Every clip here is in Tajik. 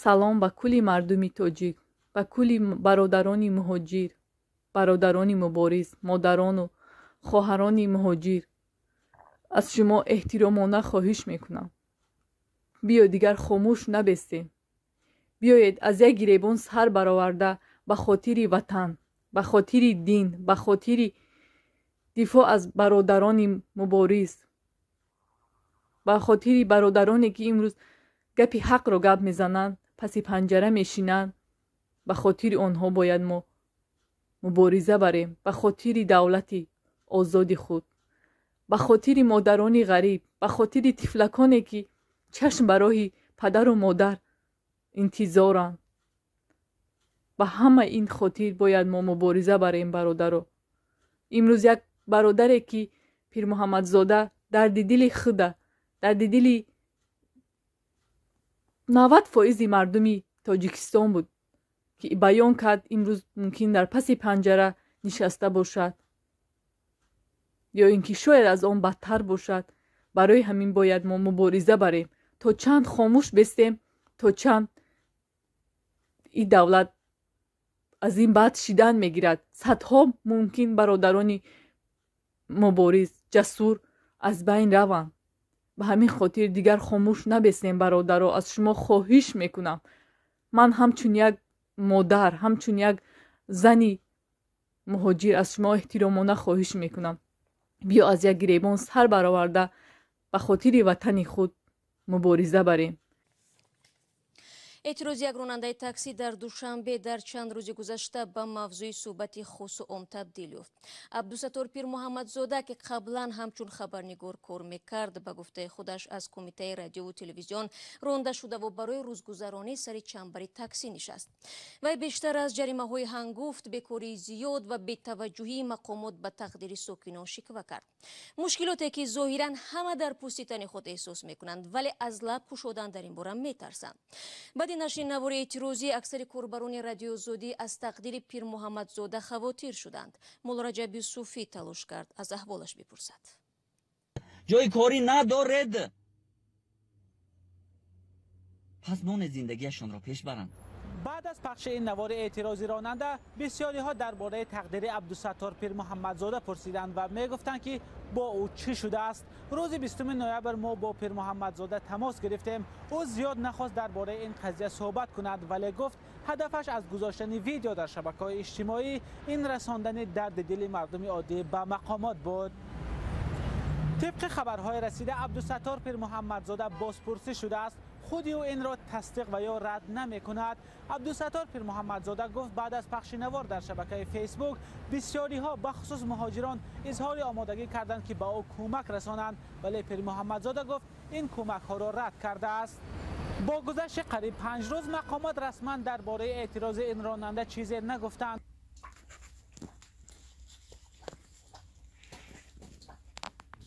Салом ба кулли мардуми тоҷик, ба кулли бародарони муҳоҷир, бародарони мубориз, модарону хоҳарони муҳоҷир. Аз шумо эҳтиромона хоҳиш мекунам. Биё дигар хомӯш набестем. Биёед аз як гиребон сар бароварда ба хотири ватан, ба хотири дин, ба хотири дифоъ аз бародарони мубориз, ба хотири бародароне ки имрӯз гапи ҳақро гап мезананд, паси панҷара мешинанд, ба хотири онҳо бояд мо мубориза барем, ба хотири давлати озоди худ, ба хотири модарони ғариб, ба хотири тифлаконе ки чашм ба роҳи падару модар интизоранд. Ба ҳама ин хотир бояд мо мубориза барем, бародаро. Имрӯз як бародаре ки Пирмуҳаммадзода дарди дили худа, дарди дили 90% мардуми Тоҷикистон буд ки баён кард, имрӯз мумкин дар паси панҷара нишаста бошад ё ин ки шояд аз он бадтар бошад. Барои ҳамин бояд мо мубориза барем. То чанд хомӯш бестем, то чанд ин давлат аз ин бад шидан мегирад. Садҳо мумкин бародарони мубориз ҷасур аз байн раванд. Ба ҳамин хотир дигар хомӯш набестем, бародаро. Аз шумо хоҳиш мекунам. Ман ҳамчун як модар, ҳамчун як зани муҳоҷир аз шумо эҳтиромона хоҳиш мекунам. Биё аз як гиребон сар бароварда ба хотири ватани худ мубориза барем. Эътирози як ронандаи таксӣ дар Душанбе дар чанд рӯзи гузашта ба мавзӯи суҳбати хосу ом табдил ёфт. Абдусаттор Пирмуҳаммадзода, ки қаблан ҳамчун хабарнигор кор мекард, ба гуфтаи худаш аз кумитаи радиову телевизион ронда шудаву барои рӯзгузаронӣ сари чамбари таксӣ нишаст. Вай бештар аз ҷаримаҳои ҳангуфт, бекории зиёд ва бетаваҷҷӯҳии мақомот ба тақдири сокинон шиква кард. Мушкилоте ки зоҳиран ҳама дар пӯсти тани худ эҳсос мекунанд, вале аз лаб кушодан дар ин бора метарсанд. Баъди нашри навори эътирозӣ аксари корбарони Радиоозодӣ аз тақдири Пирмуҳаммадзода хавотир шуданд. Муллораҷаб Юсуфӣ талош кард аз аҳволаш бипурсад. Ҷои корӣ надоред, пас монед зиндагиашонро пеш баранд. Баъд аз пахши ин навори эътирозӣ ронанда бисёриҳо дар бораи тақдири Абдусаттор Пирмуҳаммадзода пурсиданд ва мегуфтанд ки бо ӯ чӣ шудааст. Рӯзи 20 ноябр мо бо Пирмуҳаммадзода тамос гирифтем. Ӯ зиёд нахост дар бораи ин қазия суҳбат кунад, вале гуфт ҳадафаш аз гузоштани видео дар шабакаҳои иҷтимоӣ ин расондани дарди дили мардуми оддӣ ба мақомот буд. Тибқи хабарҳои расида Абдусаттор Пирмуҳаммадзода бозпурсӣ шудааст. Худи ӯ инро тасдиқ ва ё рад намекунад. Абдусаттор Пирмуҳаммадзода гуфт баъд аз пахши навор дар шабакаи Фейсбук бисёриҳо бахусус муҳоҷирон изҳори омодагӣ карданд ки ба ӯ кӯмак расонанд, вале Пирмуҳаммадзода гуфт ин кӯмакҳоро рад кардааст. Бо гузашти қариб 5 рӯз мақомот расман дар бораи эътирози ин ронанда чизе нагуфтанд.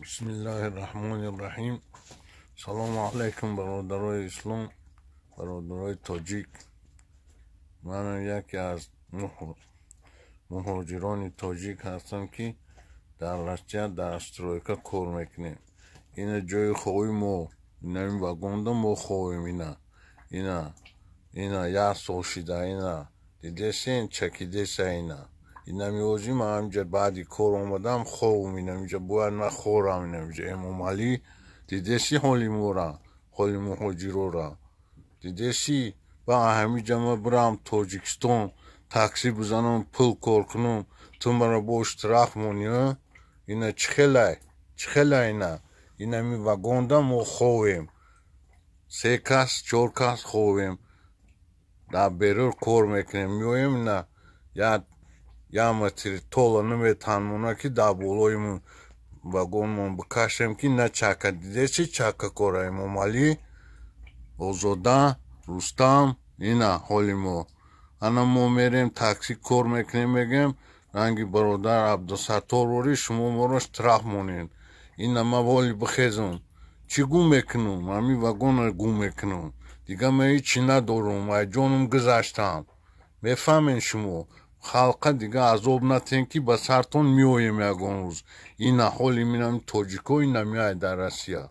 Бисмиллаҳи раҳмони раҳим. Салому алайкум, бародарои ислом, бародарои тоҷик. Ман яке аз муҳоҷирони тоҷик ҳастам, ки дар Россия дар стройка кор мекунем. Ина ҷои хови мо, инами вагонда мо ховем. Ина ина ина як сол шида, ина дидесен, чакидеса. Ина инами озӣ ман ҳамҷа баъди кор омадам ховум. Инамиҷа бояд ман хорам. Инамиҷа Эмомалӣ, дидеси ҳоли мора, ҳоли муҳоҷирора дидеси. Ба ҳамиҷа ма бирам Тоҷикистон, такси бизанам, пул кор кунам, ту мара бо штраф монӣ. Ина чӣ хелай, чӣ хелай? Ина инами вагонда мо ховем, 3 кас, 4 кас ховем, дар берур кор мекунем, меоем, ина як метри тола наметанмона ки дар болои вагонмон бикашем, ки на чака. Дидеси чака кора Эмомалӣ, Озода, Рустам, ина ҳоли мо. Ана мо мерем такси кор мекунем, мегӯем ранги бародар Абдусаттор ворӣ шумо моро штраф монед. Ина ма воли бихезам, чӣ гум мекунам? Ҳамин вагонро гум мекунам, дигар ман ҳечи надорам, ай ҷонум гузаштам. Мефаҳмед шумо? Халқа дига азоб натен, ки ба сартон меоем ягон рӯз. Ина ҳоли минами тоҷико, ина меояд дар Россия.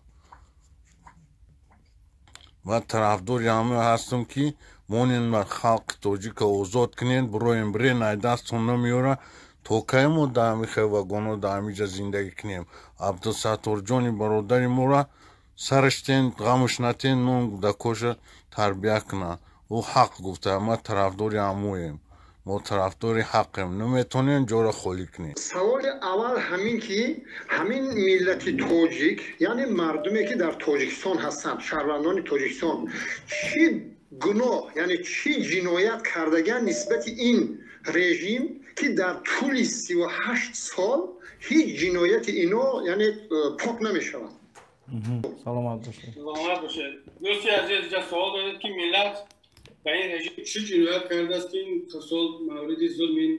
Ман тарафдори ҳама ҳастам, ки монен халқи тоҷика озод кунед, бироем, бирен, ай дастон намеёра. То кай мо дар ҳами хел вагонҳо дар ҳамиҷа зиндагӣ кунем? Абдусатторҷони бародари моро сараш тен, ғамуш натен, нон кӯдакоша тарбия кунад. Ӯ ҳақ гуфта, ма тарафдори ҳамоем, мо тарафдори ҳақем. Наметонем ҷоро холӣ кунем. Саволи аввал ҳамин, ки ҳамин миллати тоҷик, яъне мардуме, ки дар Тоҷикистон ҳастанд, шаҳрвандони Тоҷикистон, чӣ гуноҳ, яъне чӣ ҷиноят кардагиан нисбати ин режим, ки дар тӯли 38 сол ҳеҷ ҷинояти ино, яъне, пок намешавад? Саломат бошед. Саломат бошед. Дӯсти азиз, инҷа савол доред, ки миллат ба ин режим чӣ ҷиноят кардааст, ки ин сол мавриди зулм ин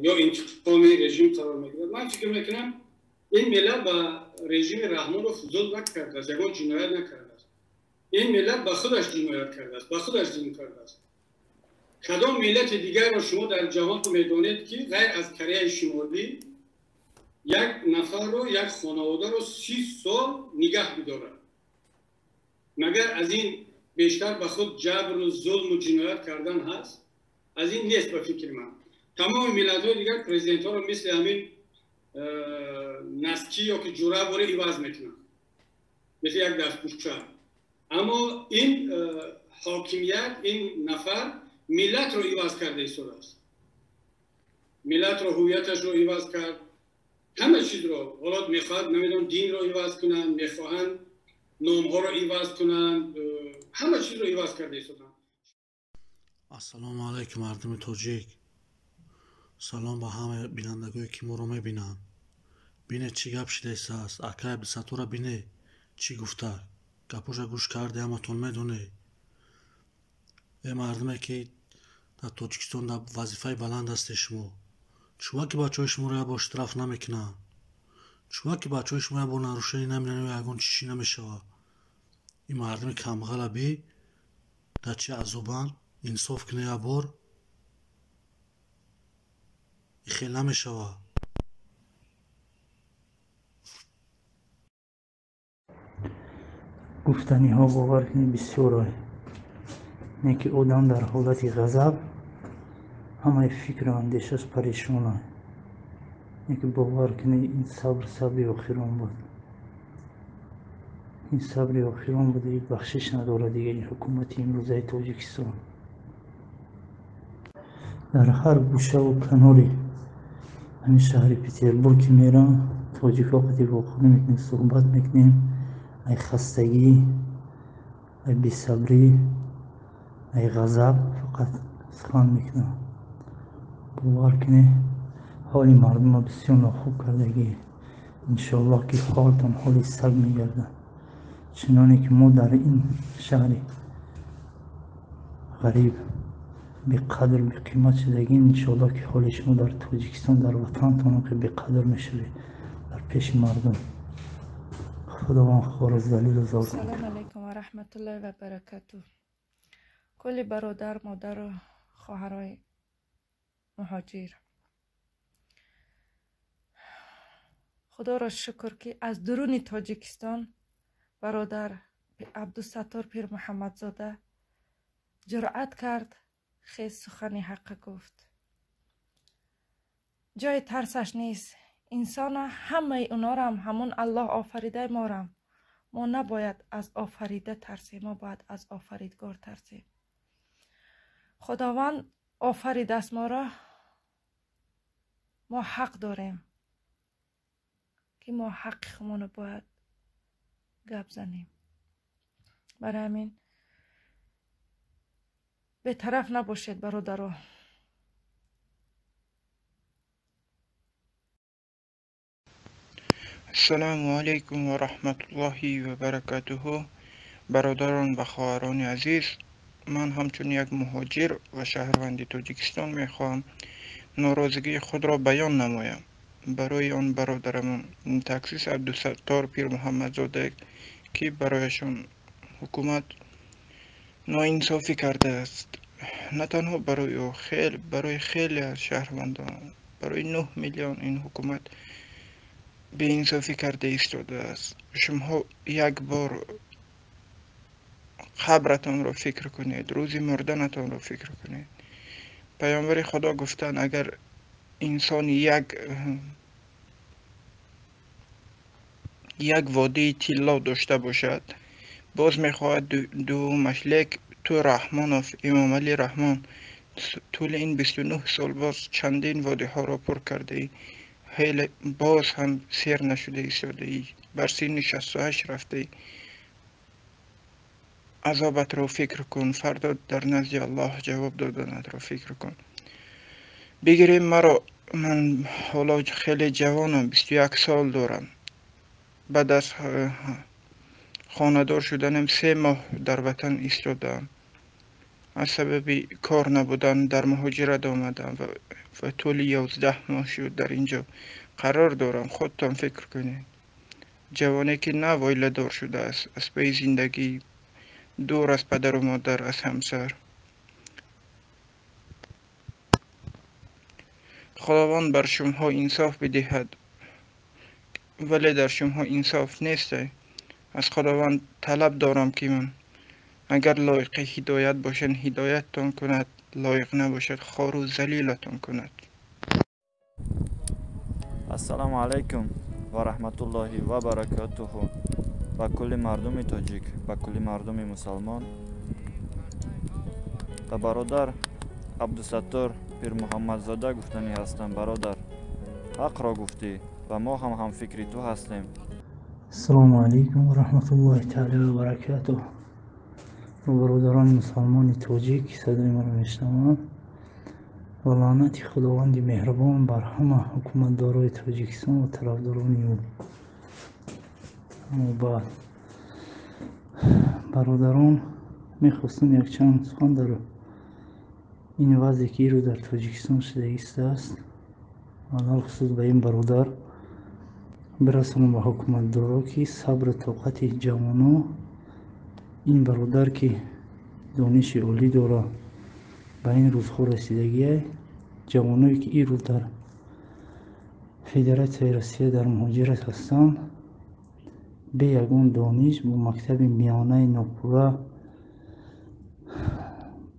ё интиқоми режим қарор мегирад. Ман фикр мекунам, ин миллат ба режими Раҳмонов зулм накардааст, ягон ҷиноят накардааст. Ин миллат ба худаш ҷиноят кардааст, ба худаш зулм кардааст. Кадом миллати дигарро шумо дар ҷаҳон медонед, ки ғайр аз Кореяи Шимолӣ, як нафарро, як хонаводаро 30 сол нигаҳ бидорад? Магар аз ин бештар ба худ ҷабру зулму ҷиноят кардан ҳаст? Аз ин нест, ба фикри ман. Тамоми миллатҳои дигар президентҳоро мисли ҳамин носки ё ки ҷураборе иваз мекунанд, мисли як дастпӯша. Аммо ин ҳокимият, ин нафар миллатро иваз карда истодааст, миллатро, ҳувияташро иваз кард, ҳама чизро. Ҳоло мехоҳад, намедонам, динро иваз кунанд, мехоҳанд номҳоро иваз кунанд, ҳама чизро иваз карда истоданд. Ассалому алайкум, мардуми тоҷик! Салом ба ҳама бинандагое, ки моро мебинанд. Бинед, чӣ гап шидаистааст. Акай Абдусаттора бине, чӣ гуфта. Гапоша гӯш карде, ҳаматон медонед. Э мардуме, ки дар Тоҷикистон дар вазифаи баланд ҳастед, шумо чува ки бачаҳои шуморо як бор штраф намекунанд? Чува ки бачаҳои шумо як бор нарушение намебинанд ё ягон чӣ намешавад? Ин мардуми камбағала би дар чӣ азобанд. Инсоф кунед як бор, ин хел намешавад. Гуфтаниҳо, бовар кунед, бисёрое, не ки одам дар ҳолати ғазаб ҳамаи фикру андешаш парешона. Не ки бовар кунед, ин сабр сабри охирон буд, ин сабри охирон буд. Бахшиш надорад дига ин ҳукумати имрӯзаи Тоҷикистон. Дар ҳар гӯшаву канори ҳамин шаҳри Петербург ки мерам, тоҷикҳо қати вохӯрӣ мекунем, суҳбат мекунем. Ай хастагӣ, ай бесабрӣ, ай ғазаб фақат сухан мекунам. Бовар кунед, ҳоли мардумро бисёр нохуб кардагӣ. Иншоаллоҳ, ки ҳолтон ҳоли саг мегардад, чуноне ки мо дар ин шаҳри ғариб беқадр, беқимат шудагим. Иншоаллоҳ, ки ҳоли шумо дар Тоҷикистон, дар ватантон беқадр мешавед дар пеши мардум. Худованд хору залилу зор. Салом алайкум ва раҳматуллоҳи ва баракату. Кулли бародар, модару хоҳарои муҳоҷир, Худоро шукр, ки аз дуруни Тоҷикистон бародар Абдусаттор Пирмуҳаммадзода ҷуръат кард, хез, сухани ҳаққа гуфт. Ҷои тарсаш нест. Инсона ҳамаи унорам ҳамун Аллоҳ офаридаи морам. Мо набояд аз офарида тарсем, мо бояд аз офаридгор тарсем. Худованд офаридааст моро, мо ҳақ дорем, ки мо ҳаққи худмонро бояд гап занем. Барои ҳамин бетараф набошед, бародаро. Ассалому алайкум ва раҳматуллоҳи ва баракатуҳу. Бародарон ва хоҳарони азиз, ман ҳамчун як муҳоҷир ва шаҳрванди Тоҷикистон мехоҳам норозигии худро баён намоям барои он бародарамон таксист Абдусаттор Пирмуҳаммадзода, ки барояшон ҳукумат ноинсофӣ кардааст. На танҳо барои ӯ, барои хеле аз шаҳрвандон, барои 9 миллион ин ҳукумат беинсофӣ карда истодааст. Шумоҳо як бор Қабратонро фикр кунед, рӯзи мурданатонро фикр кунед. Паёмбари Худо гуфтанд, агар инсон як водии тилло дошта бошад, боз мехоҳад дуввумаш. Лек ту Раҳмонов, Имомалӣ Раҳмон, тӯли ин 29 сол боз чандин водиҳоро пур кардаӣ, хеле боз ҳам сер нашуда истодаӣ, бар синни 68 рафтаӣ. Азобатро фикр кун, фардо дар назди Аллоҳ ҷавоб доданатро фикр кун. Бигирем маро, ман ҳоло хеле ҷавонам, 21 сол дорам. Баъд аз хонадор шуданам 3 моҳ дар ватан истодаам. Аз сабаби кор набудан дар муҳоҷират омадам ва тӯли 11 моҳ шуд дар ин ҷо қарор дорам. Худтон фикр кунед, ҷавоне ки нав оиладор шудааст, аз пайи зиндагӣ, дур аз падару модар, аз ҳамсар. Худованд бар шумоҳо инсоф бидиҳад, вале дар шумоҳо инсоф нест. Аз Худованд талаб дорам, ки ман агар лоиқи ҳидоят бошанд, ҳидояттон кунад, лоиқ набошад, хору залилатон кунад. Ассалому алайкум ва раҳматуллоҳи ва баракатуҳу. Ба кулли мардуми тоҷик, ба кулли мардуми мусалмон, ба бародар Абдусаттор Пирмуҳаммадзода гуфтанӣ ҳастам. Бародар, ҳақро гуфтӣ ва мо ҳам ҳамфикри ту ҳастем. Ассалому алайкум ва раҳматуллоҳи таъала ва баракатуҳ. Бародарони мусалмони тоҷик, ки садои маро мешунаванд, ва лаънати Худованди меҳрубон бар ҳама ҳукуматдорои Тоҷикистон ва тарафдорони ӯ. Аммо баъд, бародарон, мехостам якчанд сухан дар ин вазъе, ки ирӯз дар Тоҷикистон шудагистааст, алалхусус ба ин бародар бирасонам, ба ҳукуматдоро, ки сабру тоқати ҷавоно, ин бародар, ки дониши олӣ дорад, ба ин рӯзҳо расидагиай, ҷавоное, ки ирӯз дар Федератсияи Россия дар муҳоҷират ҳастанд, бе ягон дониш, бо мактаби миёнаи нопурра,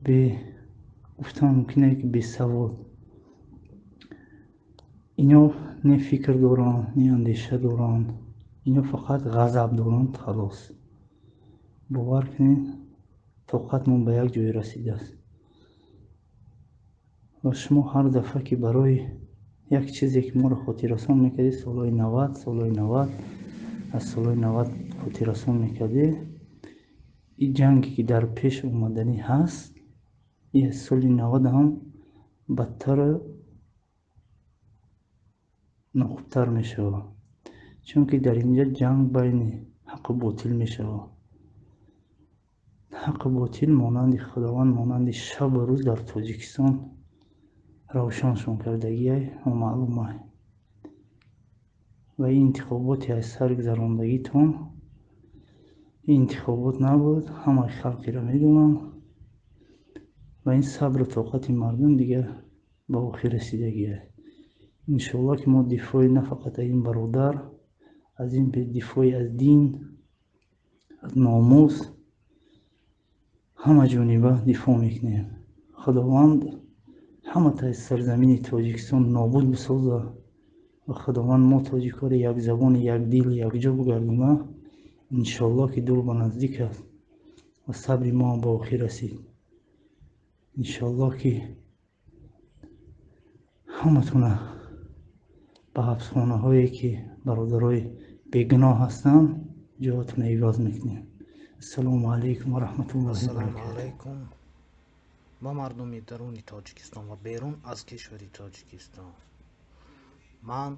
бе гуфтан мумкин ки бесавод, ино не фикр доранд, не андеша доранд, ино фақат ғазаб доранд, халос. Бовар кунед, тоқатмон ба як ҷое расидааст. Ва шумо ҳар дафъа, ки барои як чизе, ки моро хотиррасон мекардед, солҳои 90, солҳои 90, аз солҳои 90 хотиррасон мекардед, ин ҷанге, ки дар пеш омаданӣ ҳаст, ин аз соли 90 ҳам бадтару нохубтар мешавад, чунки дар инҷа ҷанг байни ҳаққу ботил мешавад. Ҳаққу ботил монанди Худованд, монанди шабу рӯз дар Тоҷикистон равшаншон кардагиай ва маълумай. Ва ин интихоботи аз сар гузарондагитон ин интихобот набуд, ҳамаи халқиро медонанд. Ва ин сабру тоқати мардум дигар ба охир расидагиай. Иншоаллоҳ, ки мо дифои на фақат аз ин бародар, аз ин дифои аз дин, аз номус, ҳама ҷониба дифоъ мекунем. Худованд ҳаматаи сарзамини Тоҷикистон нобуд бисоза ва Худованд мо тоҷикҳоро якзабони, якдил, якҷо бигардона. Иншоаллоҳ, ки дур ба наздик аст ва сабри мо ҳам ба охир расид. Иншоаллоҳ, ки ҳаматона ба ҳабсхонаҳое, ки бародарои бегуноҳ ҳастанд, ҷоятона иваз мекунем. Ассалому алайкум ва раҳматуллоҳи ва Ассалому баракатуҳ. алайкум ба мардуми даруни Тоҷикистон ва берун аз кишвари Тоҷикистон. Ман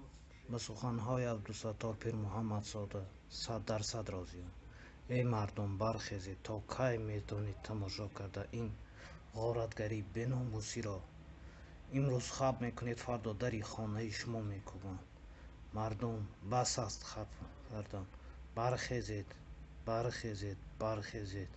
ба суханҳои Абдусаттор Пирмуҳаммадзода 100% розиям. Эй мардум, бархезед, то кай метавонед тамошо карда ин ғоратгарии беномусиро? Имрӯз хаб мекунед, фардо дари хонаи шумо мекӯбанд. Мардум, бас аст хаб кардан. Бархезед, бархезед, бархезед.